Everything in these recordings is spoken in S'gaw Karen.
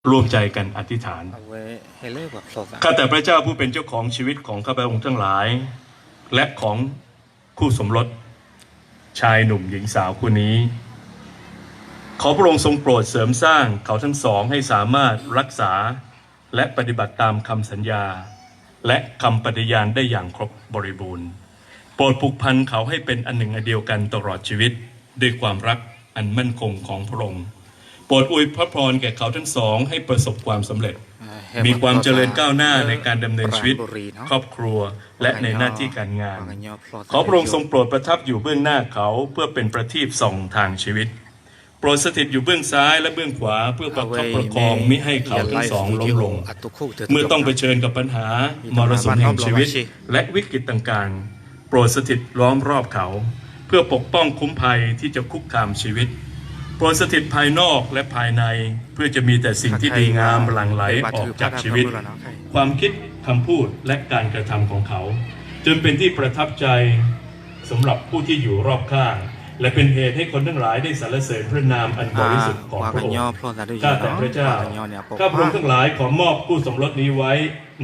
ร่วมใจกันอธิษฐาน ข้าแต่พระเจ้าผู้เป็นเจ้าของชีวิตของข้าพระองค์ทั้งหลาย และของคู่สมรสชายหนุ่มหญิงสาวคู่นี้ ขอพระองค์ทรงโปรดเสริมสร้างเขาทั้งสองให้สามารถรักษา และปฏิบัติตามคำสัญญา และคำปฏิญาณได้อย่างครบบริบูรณ์ โปรดผูกพันเขาให้เป็นอันหนึ่งอันเดียวกันตลอดชีวิต ด้วยความรักอันมั่นคงของพระองค์ โปรดอวยพระพรแก่เขาทั้งสองให้ประสบความสำเร็จ มีความเจริญก้าวหน้าในการดำเนินชีวิต ครอบครัว และในหน้าที่การงาน ขอพระองค์ทรงโปรดประทับอยู่เบื้องหน้าเขาเพื่อเป็นประทีปส่องทางชีวิต โปรดสถิตอยู่เบื้องซ้ายและเบื้องขวาเพื่อประคับประคองมิให้เขาทั้งสองล้มลง เมื่อต้องเผชิญกับปัญหามรสุมแห่งชีวิต และวิกฤตต่างๆ โปรดสถิตล้อมรอบเขา เพื่อปกป้องคุ้มภัยที่จะคุกคามชีวิต โปรดสถิตภายนอกและภายใน เพื่อจะมีแต่สิ่งที่ดีงามหลั่งไหลออกจากชีวิต ความคิด คำพูด และการกระทำของเขา จนเป็นที่ประทับใจสำหรับผู้ที่อยู่รอบข้าง และเป็นเหตุให้คนทั้งหลายได้สรรเสริญพระนามอันบริสุทธิ์ของพระองค์ ข้าแต่พระเจ้า ข้าพระองค์ทั้งหลายขอมอบคู่สมรสนี้ไว้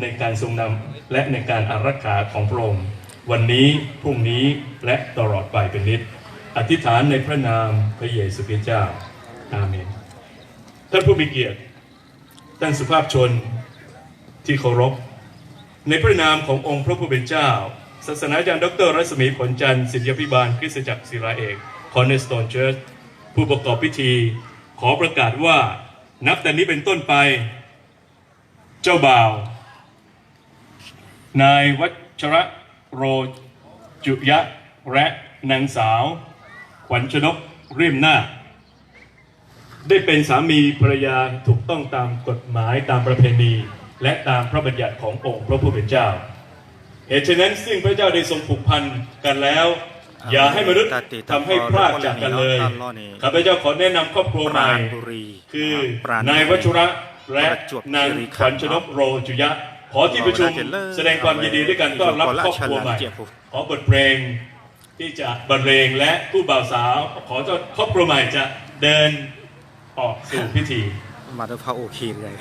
ในการทรงนำ และในการอารักขาของพระองค์ วันนี้ พรุ่งนี้ และตลอดไปเป็นนิจ อธิษฐานในพระนามพระเยซูคริสต์เจ้า อาเมน ท่านผู้มีเกียรติ ท่านสุภาพชนที่เคารพ ในพระนามขององค์พระผู้เป็นเจ้า ศาสนาจารย์ดอกเตอร์รัศมีผลจันทร์ ศิษยาภิบาลคริสตจักรศิลาเอก Cornerstone Church ผู้ประกอบพิธี ขอประกาศว่า นับแต่นี้เป็นต้นไป เจ้าบ่าว นายวัชระโรจุยะ และนางสาว ขวัญชนก เรียมนาค ได้เป็นสามีภรรยาถูกต้องตามกฎหมาย ตามประเพณี และตามพระบัญญัติขององค์พระผู้เป็นเจ้า เหตุฉะนั้นซึ่งพระเจ้าได้ทรงผูกพันกันแล้ว อย่าให้มนุษย์ทำให้พรากจากกันเลย ข้าพเจ้าขอแนะนำครอบครัวใหม่ คือนายวัชระ และนางขวัญชนก โรจุยะ ขอที่ประชุมแสดงความยินดีด้วยการต้อนรับครอบครัวใหม่ ขอบทเพลงที่จะบรรเลง และคู่บ่าวสาว ขอเจ้าครอบครัวใหม่จะเดินออกสู่พิธี มาด้วยผ้าโอเคเลย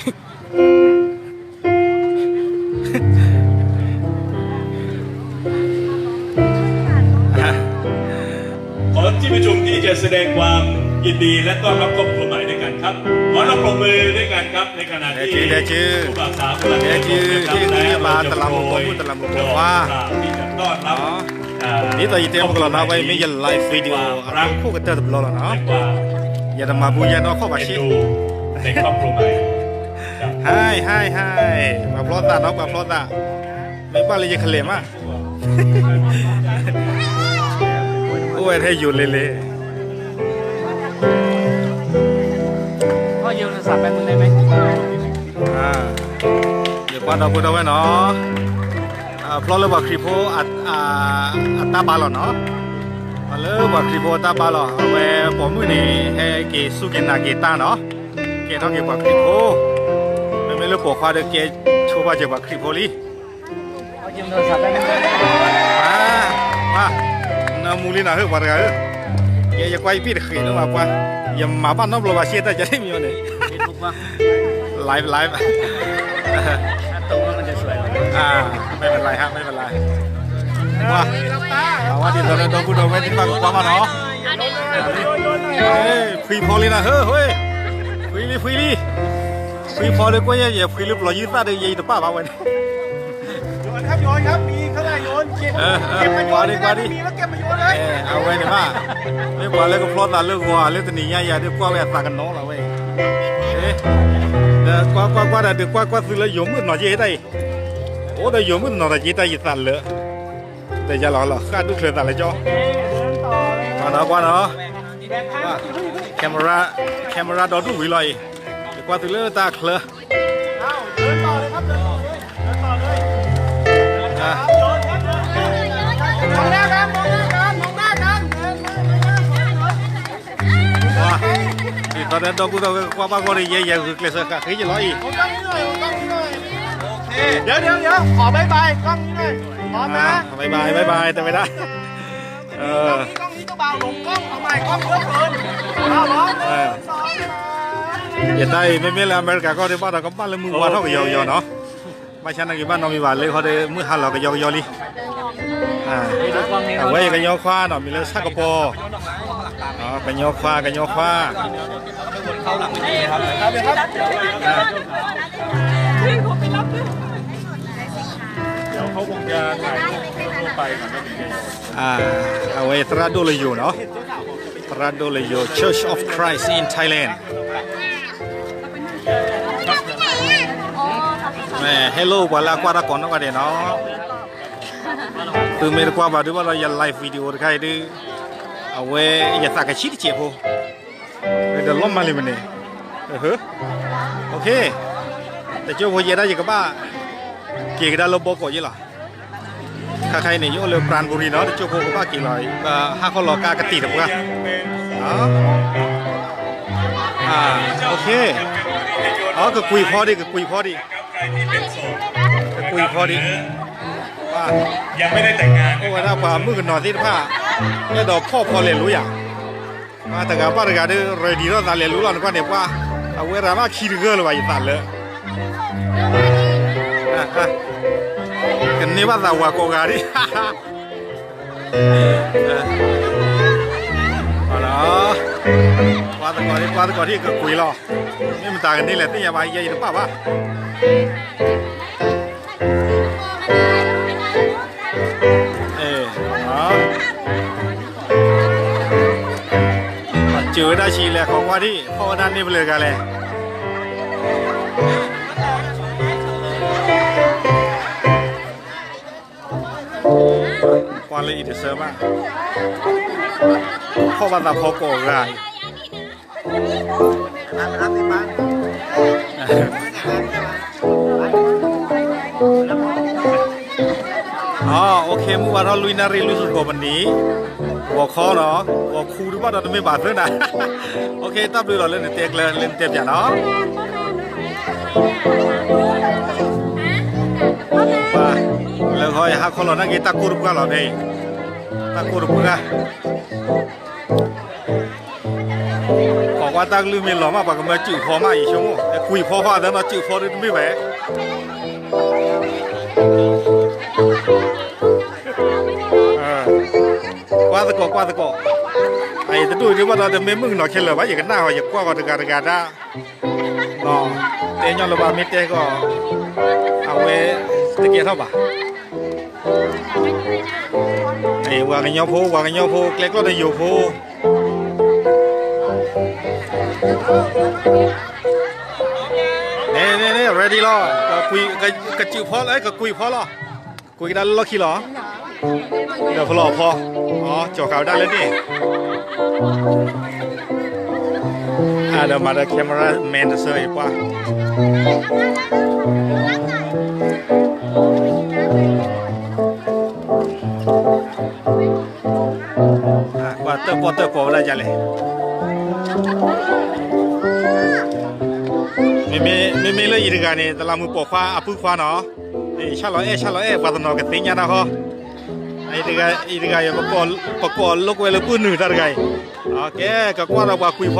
ขอที่ประชุมที่จะแสดงความยินดีและต้อนรับครอบครัวใหม่ด้วยกันครับ ขอเราปรบมือด้วยกันครับ ในขณะที่ แดจื้อ แดจื้อ คู่บ่าวสาวกำลังเดินออกจากกันแล้ว ที่มาตลาดหมู่บ้าน ตลาดหมู่บ้าน เรากล่าวที่จะต้อนรับ อ๋อ อ่า นี่ตอนนี้เตรียมกันแล้วนะ ไว้ไม่ยันไลฟ์วิดีโอ อัพโหลดคู่กันเตอร์ตบลอแล้วเนาะ ในความ อย่าทำมาบูยาเนาะ เข้ามาชิ เอ็นดู ในครอบครัวใหม่ ครับ ဟဲ ဟဲ ဟဲ ပှၤဖျီသးနီၤ ပှၤဖျီသး မ့ၢ်ဘၣ်လၢယကလဲၤမး အိၣ်ဝဲထဲယိာ်လ့လ့ พ่อยืมโทรศัพท์แป๊บนึงได้ไหม อ่า ယကွၢ်ဒီပုၢ်ဒီဝဲၢ်နီၤ အဖျီလၢပှၤခရံာ်ဖိ အ အ အတၢ်ဘါလီၤနီၤ လၢပှၤခရံာ်ဖိအတၢ်ဘါလီၤ အဝဲပိာ်မုၣ်န့ၣ် ဟဲက့ၤစူၢ်က့ၤနာ်က့ၤတၢ်နီၤ ကဲထီၣ်က့ၤပှၤခရံာ်ဖိ မ့မ့ၢ်လၢပိာ်ခွါဒီးကဲဆိဘၣ်က့ၤပှၤခရံာ်ဖိလံ မၤ မၤ နမူလံနၤဟၢၣ်ပှၤတဂၤဧၢ ယဲယကွၢ်ယပ့ၢ်တဃ့းလၢမၤပှၤ ယမၤဘၣ်နီတဘျီဘၣ် ရှဲတၢ်ကဲမံၤအီၤန့ၣ် live live อ่า ไม่เป็นไรฮะ ไม่เป็นไร ว่า ว่าดีตอนนั้นดอมพูดเอาไว้ที่ปากกว้างมาเนาะ เอ้ย ဖှံဖီလံနၤ ဟၢ ဟိ ဖှံလံ ဖှံလံ ဖှံဖီဒီးကွၢ်ယဲ ယဲဖှံလၢပျီယုၢ်သၣ်ဒီး ယဲယတပၣ်ဘၣ်ဝဲန့ၣ် โยนครับ โยนครับ มีข้างในโยน เก็บ เออ เออ เก็บมาโยนเลย นะ ไม่มีก็เก็บมาโยนเลย เออ เอาไว้เนี่ยว่า ไม่กว่าเลยก็เพราะตาเลิกวัว เลิกตะหนีย่ายาด้วยกว้าแว่ตากระน้องเราเว้ย เอ๊ะ เดี๋ยวกว้า กว้า กว้า เดี๋ยวกว้า กว้าซื้อแล้วโยมมืดหน่อยเจ๊ได้ โอ้ แต่โยมมืดหน่อยแต่เจ๊ได้ อย่าตัดเลย แต่อย่าหล่อหล่อ ข้าดูเคยตัดเลยจ้อ มาเนาะ กว้าเนาะ ว่า camera camera ดอดูวิลอย เดี๋ยวกว้าซื้อแล้วตาเคลอ เอ้า เดินต่อเลยครับ เดินต่อเลย เดินต่อเลย อ่ะ เดินครับ เดิน มองหน้ากัน มองหน้ากัน มองหน้ากัน เดิน เดิน เดิน เดิน เดิน ဒီးတၢ်ဒီပုၢ်ဒီဝဲၢ်ကွၢ်ဘၣ်ဂီၢ်န့ၣ် ယဲယဲဂုာ်ကျဲးစၢးဃးဃ့ယလီၤအံၤ มองกล้องนี้หน่อย มองกล้องนี้หน่อย โอเค เดี๋ยว เดี๋ยว เดี๋ยว ขอบ๊ายบายกล้องนี้หน่อย พร้อมนะ อ่า บ๊ายบาย บ๊ายบาย แต่ไม่ได้ เออ กล้องนี้ กล้องนี้เจ้าบ่าวหลงกล้อง เอาใหม่ กล้องเยอะเกิน เอา พร้อม หนึ่ง สอง สาม ယတၢ်အံၤ မ့မ့ၢ်လၢအမဲရကၤကီၢ်ဒံးဘၣ်ဒီး ကဘၣ်လၢမုၢ်ဝါထီၣ်ကယီကယီနီၤ. ဘၣ်ဆၣ်နာ်က့ၤဘၣ်နီတမံၤဘၣ် လၢခီဒီး မုၢ်ဟါလီၤကယီကယီလံ. အဝဲအံၤကညီခွါနီၤ မံၤလၢဆၣ်ကပီၤ, ကညီခွါ ကညီခွါ အဝဲသရၣ်ဒိၣ်လၢယိၤနီၤ, သရၣ်ဒိၣ်လၢယိၤ Church of Christ in Thailand. ဟဲလိာ်ပှၤလၢအကွၢ်တၢ်ကိးနီၢ်ဂၤဒဲးနီၤ, သုမ့ၢ်တကွၢ်ဘၣ်ဒုးဘၣ်ဒီး ယ live video တခါအံၤဒုး အဝဲယသးကဆံးတစဲးဖိ, ဒီးလီၤမၢ်လံမ့ၢ်န့ၣ်, တကၠိၢ်ဖိယဲဒၣ်ယကဘၣ် က့ၤကဒါလၢဘီကီးယ့ၣ်လီၤ. ခါခါအံၤန့ၣ် ယအိၣ်လၢ ပရၢၣ်ပူၤရံၤ နီၤ, တကၠိၢ်ဖိကဘၣ်က့ၤလီၤ, ဟးခီလီၤကါကတံာ်တပှၢ်. အကကွံာ်ဖီဒံး ကကွံာ်ဖီဒံး, ကကွံာ်ဖီဒံး, အိၣ်ဝဲဒၣ်ပှၤမုၣ်ကနီၤသ့ၣ်တဖၣ် အဲၣ်ဒိးဖီၣ်ဖီလဲၤလူၤယၤ, ပှၤတဂၤဘၣ်တဂၤဒီး ready ထီၣ်သးလဲၤလူၤလီၤ နကွၢ်န့ၣ်ပှၤ, အဝဲရၤမးခံတဂၢၢ်လၢၤဘၣ် ယသးလၢ ကန့ၢ်ဘၣ်သးဝၤကိးဂၤဒံး, ကွၢ်သကိးဒံး ကွၢ်သကိးထံၣ် ကကွံာ်လီၤ, မ့ၢ်မတၤကန့ၢ်လဲၣ်သ့ၣ်ညါဘၣ် ယဲယတပာ်ဘၣ်. စၢၤဝဲဒၣ်ဆံးလဲၣ် ခိးကွၢ်ထံၣ် ဖီၣ်ဝဲဒၣ်န့ၢ်ဖဲလဲၣ်တဂၤလဲၣ်. ကွၢ်လၢအံၤတဆၢဘၣ်, ဖီၣ်ဘၣ်သးဖီကိးဂၤအံၤ အ OK မုၢ်ဝါထီၣ်လွံၢ်နၣ်ရံၣ်လွံၢ်ဆံကိးမံးနံး, ဂီၤခီနီၤ, ဂီၤခူဒံးဘၣ်ဒီးတမ့ၢ်ဘၣ်သၢနၤ. OK တၢ်ဘျုးလီၤလၢနတဲကျၢၤ လၢနတဲပၠးနီၤ. လၢခီယဟးခီလီၤနာ်က့ တၢ်ကိၢ်တပှၢ်လီၤဖဲအံၤ, တၢ်ကိၢ်တပှၢ် ခိးကွၢ်တၢ်ကလုၢ်မ့ၢ်လီၤမး ပှၤကမၢစုးဖီမး ယဆိကမိၣ် ကွံာ်ဖီဖီသၢနီၤ စုးဖီဒ်တမ့ၢ်ဘၣ်. ကွၢ်သကိး ကွၢ်သကိး, အအံၤတဒူၣ်ဒံးဘၣ်ဒီး တမ့ၢ်မုၣ်ကနီၤခဲလၢာ်ဘၣ် ယကနၣ်ဟီ ယကွၢ်ဂီၤတဂၤတဂၤဒၣ်, တဲညီလၢၤဘၣ် မ့ၢ်တဲကီး အဝဲတကဲထီၣ်ဘၣ်. ပှၤကညီဖိ ပှၤကညီဖိ ကျဲကျီၢ်တယိာ်ဖိ န့ၣ်န့ၣ်န့ၣ် ready လီၤ, ကစုးဖီလီၤ ကကွံာ်ဖီလီၤ, ကွံာ်ကဒါလၢလီၢ်ခံလီၤ, ဒီးဖီလီၤဖီ, ကၠီၤဃာ်ဝဲဒၣ်လၢန့ၣ်, အဒီးမၤဒီး camera man တဆၢအံၤပှၤ ကွၢ်တၢၣ်ပီၣ်တၢၣ်ပီဝဲဒၣ်ယၤလဲၣ်. မ့မ့ၢ်လၢအံၤတဂၤန့ၣ် တလးမူးပိာ်ခွါအပုၢ်ခွါနီၤ, ဆၣ်လီၤအဲၣ် ဆၣ်လီၤအဲၣ် ပှၤတနီၤကသ့ၣ်ညါတၢ်ဃီ, အံၤတဂၤအံၤ ပကိးလိာ်ကွဲလၢပုၢ်နုာ်တၢ်တဂၤအံၤ, ကဲ ကကွၢ်ဒီးပှၤကွံာ်ဖီလီၤ.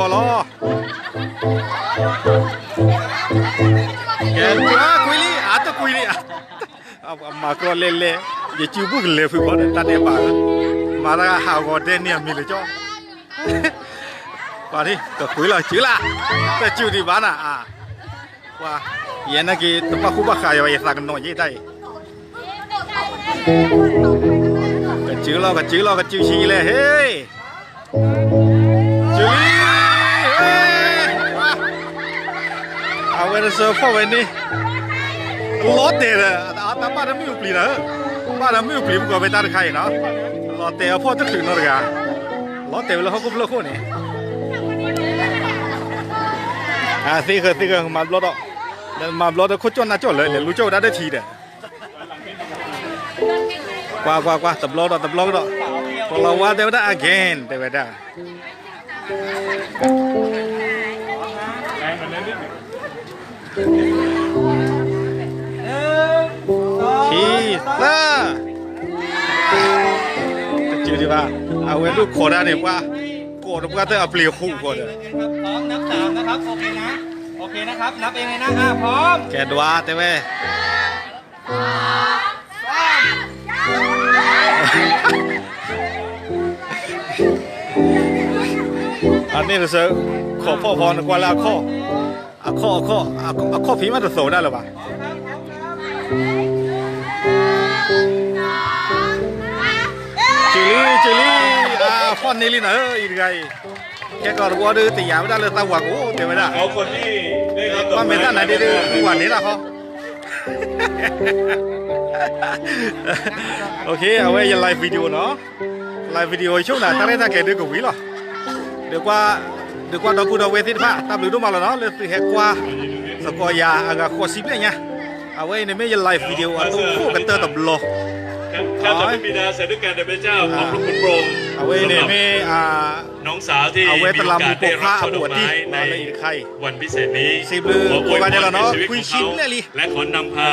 ကဲ ကွံာ်လံ အတကွံာ်လံ မၤကြီလဲၣ်လဲၣ်, ယစုဘူၣ်ကလဲၤဖုးဖီဒီး တၢ်ဒဲးဘးဧၢ, မၤတၢ်ဟးဂီၤဒဲန့ၢ်အမံၤလၢကၠီ, ပှၤဒ် ကကွံာ်လီၤစုလၢ်, တစုဒံးဘၣ်နၤ, ပှၤ ယဲနာ်က့ တဘၣ်ဃူဘၣ်ဃးယၤဘၣ် ယသးကနီၤယဲတၢ်အံၤ, ကစုလီၤ ကစုလီၤ ကစုဆံးလဲၣ် ဟ့ၣ် ကစုလံ အဝဲတဆၢဖီၣ်ဝဲန့ၣ်, လီၤတဲာ်ဒီး အတၢ်ဘၣ်တမ့ၢ်အိၣ်ပျံၤဒီး, ဘၣ်တမ့ၢ်အိၣ်ပျံၤမုၢ်ကီၢ်ဖဲတၢ်တခါအံၤနီၤ, လီၤတဲာ်အဖီၣ်တချုးနီတဂၤ, လီၤတဲာ်ဝဲလၢဟီၣ်ခိၣ်ဖျၢၣ်ခိၣ်န့ၣ်, သ့ၣ်ဃၢၤသ့ၣ်ဃၢၤ မၤဘျီဒီး, မၤဘျီဒီးခိၣ်ကၠီၣ်နၢ်ကၠီၣ်လၢ လဲၤလူၤကၠီၣ်ဝဲဒၣ်ဒီးထံဒီး ကွၢ်ကွၢ်ကွၢ် တဘျီဒီးတဘျီကဒီး, ကလီၤဝါတဲဝဲဒၣ် again တဲဝဲဒၣ်, ခံ သၢ, တစုဒံးဘၣ်, အဝဲဒိၣ်ခိးတၢ်န့ၣ် ပှၤ ကိးတပှၢ်တၢၢ်အပျ့ၤဟူးဃီဒီး พร้อมนับสามนะครับ โอเคนะ โอเคนะครับ นับเองเลยนะ อ่ะ พร้อม ကဲဒွးတဲဝဲ အန့ၣ်တစၢ ခိးဖီၣ်ဖီနကွၢ်လၢအခီၣ်, အခီၣ် အခီၣ် အခီၣ်ဖံးမးတသိးဒၣ်လၢၤဘၣ်. က့ၤလံ က့ၤလံ, အဖီၣ်န့ၢ်လံနၤဧၢ အံၤတဂၤအံၤ, ခဲကီးတဘျီဒီးတယာ်ဝဲဒၣ်လၢသးဝၤကအိၣ်တဲဝဲဒၣ်, ကွၢ်မဲာ်တၢ်နၤဒ့ဒီး ဝၤန့ၢ်တၢ်ဃီ. အဝဲယ live video နီၤ, live video ဆိၣ်နၤ တၢ်ရဲၣ်တၢ်ကျဲၤဒုးကဝံၤလီၤ. ဒီးကွၢ်ဒီပုၢ်ဒီဝဲၢ်သ့ၣ်တဖၣ် တၢ်ဘျုးဒိၣ်မးလီၤနီၤ လၢသုဟဲကွၢ်သကိးယၤအဂၤဃိးဆံဘျဲၣ်ညါ, အဝဲအံၤန့ၣ်မ့ၢ်ယ live video အသိခိၣ်ကတၢၢ်တဘျီ, အဝဲအံၤန့ၣ်မ့ၢ် အဝဲတလးမူးပိာ်ခွါအဘူးအတံၢ်လၢအံၤတခါအံၤ, စံးဘျုးကိးဂၤဒဲးလီၤနီၤ ခွံဆံဘျဲၣ်လံ, ခွံဆံဘျဲၣ်,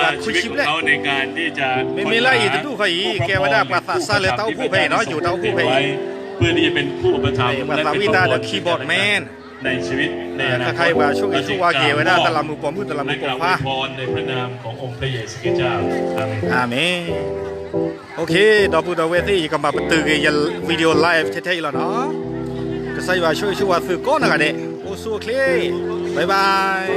မ့မ့ၢ်လၢအံၤတဒူၣ်ဃီအံၤ ကဲဝဲဒၣ်ပှၤသးစၢ်လၢတၢ်အိၣ်ဖှိၣ်ဖဲအံၤနီၤ ယိၤတၢ်အိၣ်ဖှိၣ်ဖဲအံၤ, ပှၤသးဝံၣ်တၢ်ဒီး keyboard man, ခါခါအံၤပှၤဆိၣ်ဂ့ၤဆိၣ်ဝါက့ၤဝဲဒၣ်တလးမူးပိာ်မုၣ်တလးမူးပိာ်ခွါ, အၤမ့ၣ်. ဒီပုၢ်ဒီဝဲၢ်သ့ၣ် ယကမၤပတုာ်က့ၤယ video live ထဲထဲအံၤလီၤနီၤ, ကစၢ်ယွၤဆိၣ်ဂ့ၤဆိၣ်ဝါသုကိးနီၢ်ဂၤဒဲး, အိၣ်ဆူၣ်အိၣ်ချ့, bye bye.